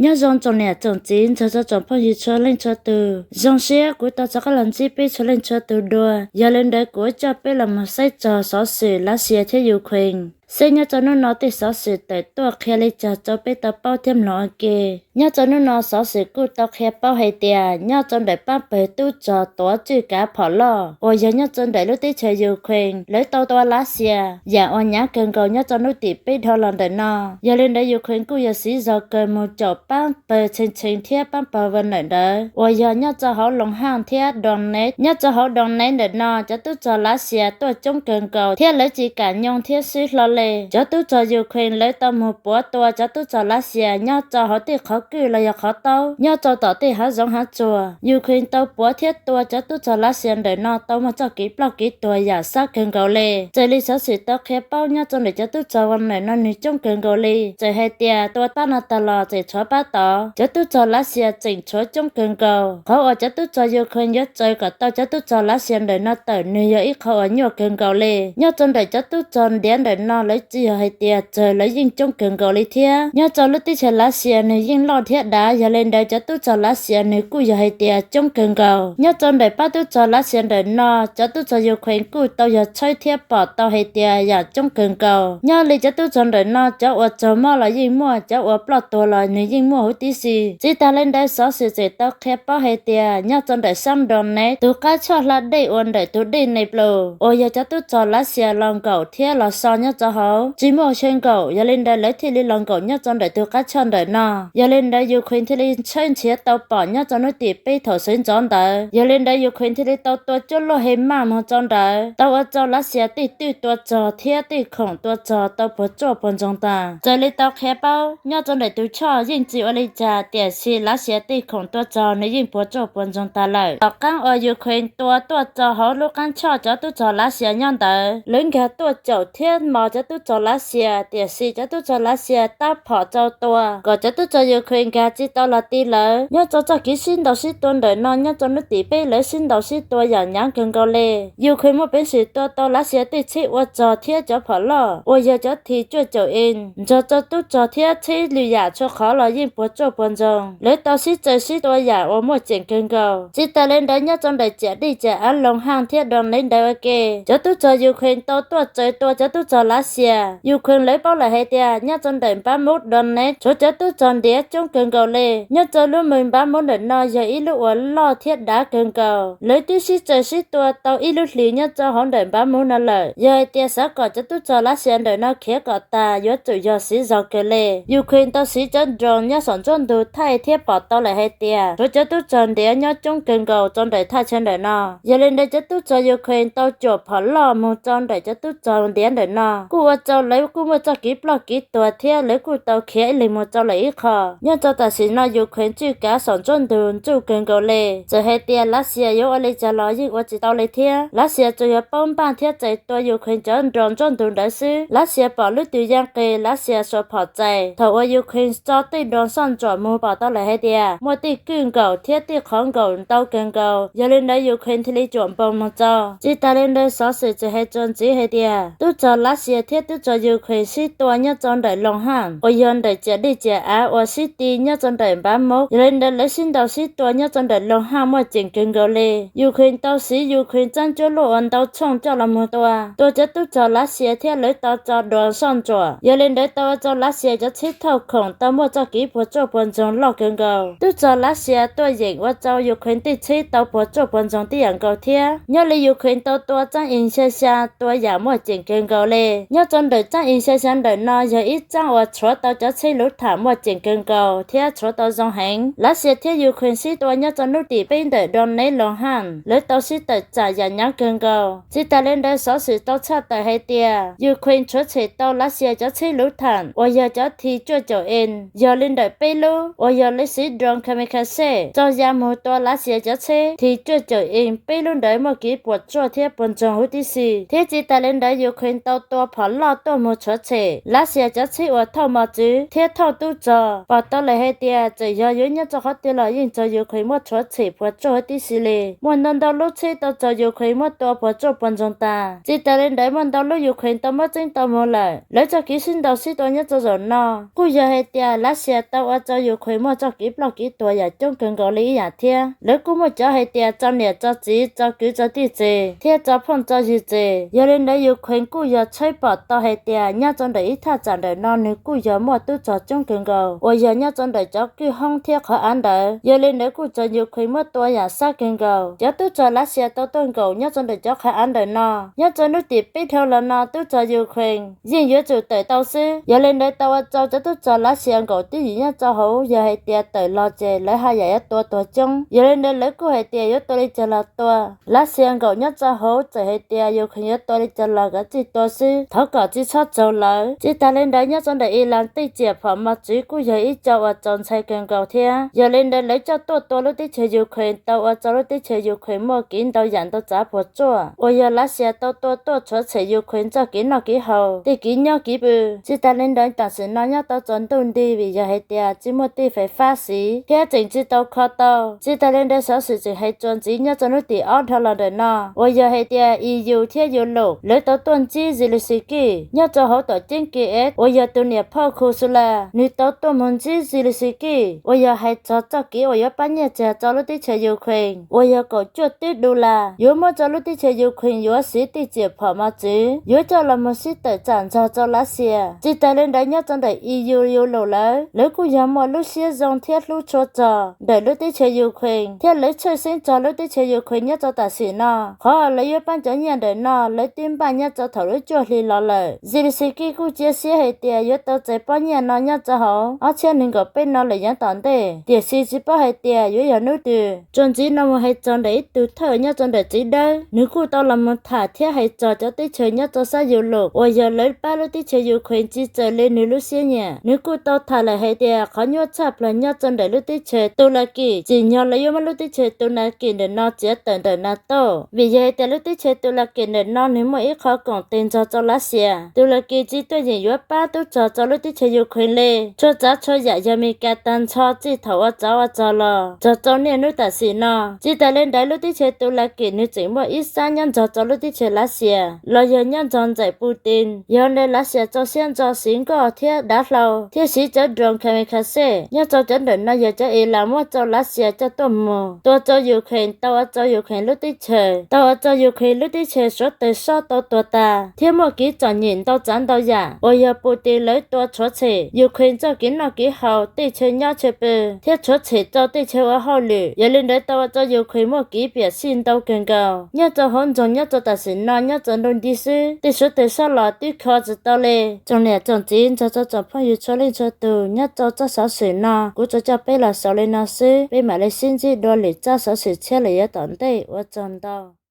Nyob zoo tsoom niam tsoom txiv nrog rau tsoom phooj ywg txhua leej txhua tus, zoo siab kuv tau rov qab los ntsib peb txhua leej txhua tus dua. Yog li ntawd kuv yuav coj peb los mus saib txog xov xwm Lav Xias thiab Ukraine, seb nyob rau hnub no tej xov xwm tawm tuaj qhia li cas rau peb tau paub thiab mloog ua ke. Nyob rau hnub no xov xwm kuj tau qhia paub hais tias nyob rau ntawm pab pawg tub rog tuav tswj kav phom loj uas yog nyob rau ntawm lub teb chaws Ukraine, lawv tau tua Lav Xias yam uas hnyav kawg nkaus nyob rau hnub tim peb dhau los ntawm no. Yog li ntawd Ukraine kuj yog siv zog kawg mus caum pab pawg tshee tshee thiab pab pawg Wagner ntawd uas yog nyob rau hauv Luhansk thiab Donetsk. Nyob rau hauv Donetsk ntawm no cov tub rog Lav Xias tuaj coob kawg nkaus thiab lawv tsis kam nyoo thiab swb hlo li. Cov tub rog Ukraine lawv tau mus puav tua cov tub rog Lav Xias nyob rau hauv tej qhov kwj los yog qhov taub nyob rau tom tej hav zoov hav tsuag. Ukraine tau puav thiab tua cov tub rog Lav Xias ntawm no tau muaj txoj kev ploj kev tuag yam sab kawg nkaus li. Raws li xov xwm tau qhia paub nyob rau ntawm cov tub rog Wagner no nws coob kawg nkaus li, txawm hais tias tua pab no tag los tseem tshuav pab tod, cov tub rog Lav Xias tseem tshuav coob kawg nkaus. Qhov uas cov tub rog Ukraine yuav txaws kom tau cov tub rog Lav Xias ntawm no tawm nws yog ib qho uas nyuaj kawg nkaus li. Nyob rau ntawm cov tub rog ntiav ntawm no lawv tsis yog hais tias tsawg, lawv yeej coob kawg nkaus li thiab. Nyob rau lub teb chaws Lav Xias nws yeej loj thiab dav, yog li ntawd cov tub rog Lav Xias nws kuj yog hais tias coob kawg nkaus. Nyob rau ntawm pab tub rog Lav Xias ntawm no cov tub rog Ukraine kuj tau yog tshawb thiab pom tau hais tias yam coob kawg nkaus. Nyob li cov tub rog ntawm no cov uas raug mob los yeej muaj, cov uas ploj tuag los nws yeej muaj huv tib si. Tsis tas li ntawd xov xwm tseem tau qhia paub hais tias nyob rau ntawm sab Donetsk tus qab tshoj hla dej uas ntawm tus dej Dnipro uas yog cov tub rog Lav Xias los nkaum thiab los so nyob rau hauv tsis muaj chaw nkaum, yog li ntawd lawv thiaj li los nkaum nyob rau ntawm tus qab tshoj ntawm no. Yog li ntawd Ukraine thiaj li tshawb nrhiav tau pom nyob rau hnub tim peb thaum sawv ntxov ntawd. Yog li ntawd Ukraine thiaj li tau tua cuaj luaj hej maj mus rau ntawd, tau ua rau Lav Xias tej twj tua rog thiab tej khoom tua rog tau puas tsuaj puas ntsoog tag. Raws li tau qhia paub nyob rau ntawm tus choj yeej tsis ua li cas, tiam sis Lav Xias tej khoom tua rog nws yeej puas tsuaj puas ntsoog tag lawm. Tom qaab uas Ukraine tua tuaj rau hauv lub qaab choj cov tub rog Lav Xias nyob ntawd, lawv nkag tuaj caum thiab mos cov tub rog Lav Xias, tiam sis cov tub rog Lav Xias tab phom rau tua kom cov tub rog Ukraine nkag tsis tau los ti lawv. Nyob rau txoj kev sib ntaus sib tua ntawm no nyob rau hnub tim peb lawv sib ntaus sib tua yam hnyav kawg nkaus li. Ukraine muaj peev xwm tua tau Lav Xias tej tsheb ua rog thiab cov phom loj uas yog cov T cuaj caum M, nrog rau tub rog thiab tsheb lwm yam txhua qhov los yeej puas tsuaj puas ntsoog. Lawv tau sib txawm sib tua yam uas muaj ceem kawg nkaus. Tsis tas li ntawd nyob rau ntawm ciam dej ciam av Luhansk thiab Donetsk ntawd ua ke, cov tub rog Ukraine tau tuaj txaws tua cov tub rog Lav Xias. Ukraine lawv paub lawm hais tias nyob rau ntawm Bakhmut Donetsk tshuav cov tub rog ntiav coob kawg nkaus li. Nyob rau lub moos Bakhmut ntawm no yog ib lub uas loj thiab dav kawg nkaus. Lawv twb sib txawm sib tua tau ib lub hlis nyob rau hauv ntawm Bakhmut no lawm. Yog hais tias xav kom cov tub rog Lav Xias ntawm no khiav kom tas yuav tsum yog siv zog kawg li. Ukraine tau siv cov drone nyob saum nruab ntug thaij thiab pom tau lawm hais tias tshuav cov tub rog ntiav nyob coob kawg nkaus rau ntawm thaj chaw ntawm no. Yog li ntawd cov tub rog Ukraine tau cuam phom loj mus rau ntawm cov tub rog ntiav ntawm no, kuj ua rau lawv kuj muaj txoj kev ploj kev tuag thiab lawv kuj tau khiav ib leeg mus rau lawm ib qho. Nyob rau tam sim no Ukraine tswj kav saum nruab ntug ntsuj kawg nkaus li. Txawm hais tias Lav Xias yuav ua li cas los yeej ua tsis tau li thiab. Lav Xias tsuas yog paub npaj thiab txais tua Ukraine cov drone nruab ntug ntawd xwb. Lav Xias pom lub twg yaj qis Lav Xias suas phom txais. Thaum uas Ukraine tso tej drone soj ntsuam mus pom tau lawm hais tias muaj tej kwj nkaum thiab tej qhov nkaum ntau kawg nkaus. Yog li ntawd Ukraine thiaj li cuam npoos mus rau. Tsis tas li ntawd xov xwm tseem hais txuas ntxiv hais tias tub rog Lav Xias thiab tub rog Ukraine sib tua nyob rau ntawm Luhansk uas yog ntawm ciam dej ciam av uas sib ti nyob rau ntawm Bakhmut. Yog li ntawd lawv sib ntaus sib tua nyob rau ntawm Luhansk muaj ceem kawg nkaus li. Ukraine tau siv Ukraine txab ncuab luaj uas ntau tshooj coj los mus tua, tua cov tub rog Lav Xias thiab lawv tau tso drone soj ntsuam. Yog li ntawd tau ua rau Lav Xias cov tsheb thauj khoom tau muaj txoj kev puas tsuaj puas ntsoog loj kawg nkaus. Tub rog Lav Xias tuaj yeem ua rau Ukraine tej tsheb tau puas tsuaj puas ntsoog tib yam nkaus thiab. Nyob li Ukraine tau tua txab ib xya xya tua yam muaj ceem kawg nkaus li. Nyob rau ntawm txab ib xya xya ntawm no yog ib txab uas tshuav tau cov tsheb luv tham muaj ceem kawg nkaus thiab tshuav tau zoo heev. Lav Xias thiab Ukraine sib tua nyob rau hnub tim peb ntawm Donetsk Luhansk, lawv tau sib tawm tsam yam hnyav kawg nkaus. Tsis tas li ntawd xov xwm tau tshaj tawm hais tias Ukraine tshuav tshem tau Lav Xias cov tsheb luv tham uas yog cov T cuaj caum M, yog li ntawm peb lub uas yog lawv siv drone kamikaze tso ya mus tua Lav Xias cov tsheb T cuaj caum M, peb lub ntawd muaj kev puas tsuaj thiab puas ntsoog huv tib si. Thiab tsis tas li ntawd Ukraine tau tua phom loj tuaj mus rhuav tshem Lav Xias cov txhib uas thauj mos txwv thiab thauj tub rog. Pom tau lawm hais tias txawm yog yuav nyob rau qhov twg los yeej raug Ukraine muab rhuav tshem puas tsuaj huv tib si li. Muaj ntau ntau lub txhib tau raug Ukraine muab tua puas tsuaj puas ntsoog tas. Tsis tas li ntawd muaj ntau lub Ukraine tau muab txeeb tau mus lawm. Lawv txoj kev sib ntaus sib tua nyob rau zaum no kuj yog hais tias Lav Xias tau ua rau Ukraine muaj txoj kev ploj kev tuag yam coob kawg nkaus li ib yam thiab. Lawv kuj muaj cov hais tias tso niam tso txiv tso kwv tso tij tseg thiab tso phooj tso ywg tseg. Yog li ntawd Ukraine kuj yog tshawb pom tau hais tias nyob rau ntawm ib thaj tsam ntawm no nws kuj yog muaj tub rog coob kawg nkaus uas yog nyob rau ntawm cov kwj hoob thiab qhov av ntawd. Yog li ntawd kuj raug Ukraine muab tua yam sab kawg nkaus. Cov tub rog Lav Xias tau tuaj nkaum nyob rau ntawm cov qhov av ntawm no nyob rau hnub tim peb dhau los no tub rog Ukraine yeej yuav tsum tawm tau xwb. Yog li ntawd tau ua rau cov tub rog Lav Xias nkaum twj ywm nyob rau hauv, yog hais tias tawm los ces lawv haj yam yuav tua tuag coob. Yog li ntawd lawv kuj hais tias yuav tua li cas los tua. Lav Xias nkaum nyob rau hauv, txawm hais tias Ukraine yuav tua li cas los kav tsij tua xwb, thov kom tsis txhob txaus lawv. Tsis tas li ntawd nyob rau ntawm Iran tej tsiam phom mos txwv kuj yog ib co uas txaus ntshai kawg nkaus thiab. Yog li ntawd lawv coj tuaj tua lub teb chaws Ukraine tau ua rau lub teb chaws Ukraine muaj kev ntau yam ntau tsav puas tsuaj uas yog Lav Xias tau tua tuaj rhuav tshem Ukraine txoj kev noj kev haus, tej kev nyob kev pw. Tsis tas li ntawd tam sim no nyob tau tsaus ntuj nti vim yog hais tias tsis muaj tej fais fab siv thiab tseem tsis tau kho tau. Tsis tas li ntawd xov xwm tseem hais txuas ntxiv nyob rau hnub tim ob dhau los ntawm no uas yog hais tias E U thiab Europe lawv tau tuaj ntsib Zelensky nyob rau hauv tom ceeb Kiev uas yog tus niam phauj Kusulas nws tau tuaj mus ntsib Zelensky uas yog hais txog txoj kev uas yuav pab nyiaj tseg rau lub teb chaws Ukraine uas yog kaum cuaj tib dollar yuav muab rau lub teb chaws Ukraine yuav siv tej tsiam phom mos txwv yuav coj los mus sib tawm tsam ntxog rau Lav Xias. Tsis tas li ntawd nyob rau ntawm E U Europe lawv, lawv kuj yog muaj lub siab zoo thiab hlub tshua rog ntawm lub teb chaws Ukraine thiab lawv tshwj xeeb rog lub teb chaws Ukraine nyob rau tam sim no. Qhov lawv yuav pab cov nyiaj ntawm no lawv twb npaj nyob rau thaum lub cuaj hli los lawm. Zelensky kuj cia siab hais tias yuav tau txais pob nyiaj no nyob rau hauv ob txhiab nees nkaum peb no lawm yav tom ntej, tiam sis tsis paub hais tias yuav yog hnub twg. Txuas ntxiv no mus hais txog ntawm ib tug thawj nyob rau ntawm txiv dawb, nws kuj tau los mus tham thiab hais txog cov teb chaws nyob rau sab Europe uas yog lawv pab lub teb chaws Ukraine tsis txawm li nws lub siab nyiam. Nws kuj tau tham lawm hais tias qhov nyuaj tshaj plaws nyob rau ntawm lub teb chaws Turkey, tsim nyog lawv yuav muab lub teb chaws Turkey ntawm no txiav tawm ntawm NATO, vim yog hais tias lub teb chaws Turkey ntawm no nws muaj ib qho koom tes nrog rau Lav Xias. Turkey tsis tuaj yeem yuav pab tub rog rau lub teb chaws Ukraine li. Txhua tsav txhua yam yog Amelikas tag nrho txij thaum ua tsov ua rog los txog rau niaj hnub tam sim no. Tsis tas li ntawd lub teb chaws Turkey nws tseem muaj ib sab nyob nrog rau lub teb chaws Lav Xias los yog nyob nrog ntxawm Putin. Yog li Lav Xias rau siab ntso siv nkoj thiab dav hlau thiab siv cov drone kamikaze nyob rau cov ntawm no yog cov Iran muab rau Lav Xias coj tuaj mus tua rau Ukraine, tau ua rau Ukraine lub teb chaws, tau ua rau Ukraine lub teb chaws suav tawg soj tau tuag tas thiab muaj kev txom nyem ntau tsav ntau yam uas yog Putin lawv tua rhuav tshem Ukraine txoj kev noj kev haus, tej chaw nyob chaw pw thiab rhuav tshem rau tej chaw ua hauj lwm. Yog li ntawd tau ua rau Ukraine muaj kev piam sij ntau kawg nkaus nyob rau hauv nroog nyob rau tam sim no nyob rau nruab ncig xwb. Tej suav tawg soj los twb kho tsis tau li. Tsoom niam tsoom txiv nrog rau tsoom phooj ywg txhua leej txhua tus, nyob rau txoj xov xwm no kuv tsuas coj peb los xaus li no xwb, peb mam li sib ntsib dua lwm txoj xov xwm tshiab lawm yav tom ntej. Ua tsaug ntau.